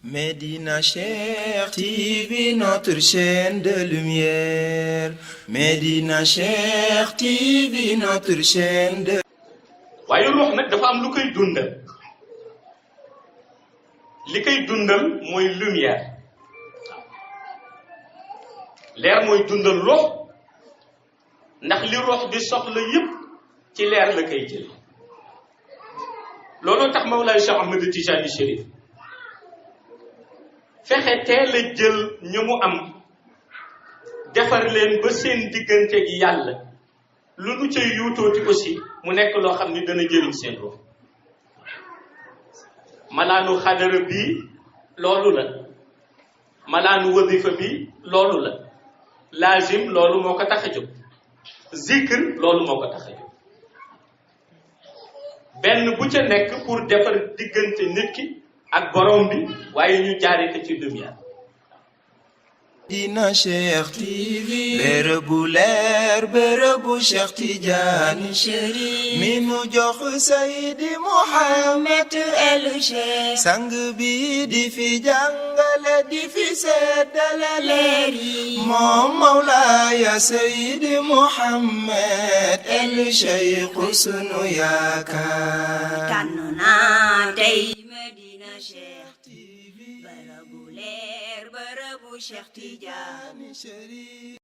Médina Cheikh TV, notre chaîne de lumière. Médina Cheikh TV, notre chaîne de... waaye ruux nag dafa am lu koy dundal li koy dundal mooy lumière leer mooy dundal ruux ndax li ruux di soxla yépp ci leer la koy jël looloo tax Mawlaay Cheikh Ahmed Tijani Chérif fexe teel a jël ñu mu am defar leen ba seen diggante gi yàlla lu nu cay yuutooti aussi mu nekk loo xam ni dana jëriñ seen ruux malaanu xadara bii loolu la malaanu wadifa bi loolu la laazim loolu moo ko tax a jóg zikr loolu moo ko tax a jóg benn bu ca nekk pour defar diggante nit ki ak borom bi waaye ñu jaare ko ci lumière. Médina Cheikh TV, bërëbu leer bërëbu Cheikh Tidiane Chérif mi nu jox Seydi Mouhamed El Cheikh sang bi di fi jàngale di fi seddale leer yi moom Mawlaaya Seydi Mouhamed El Cheikh sunu yaakaar tànn naa tey Médina Cheikh TV, bërëbu leer bërëbu Cheikh Tidiane Chérif.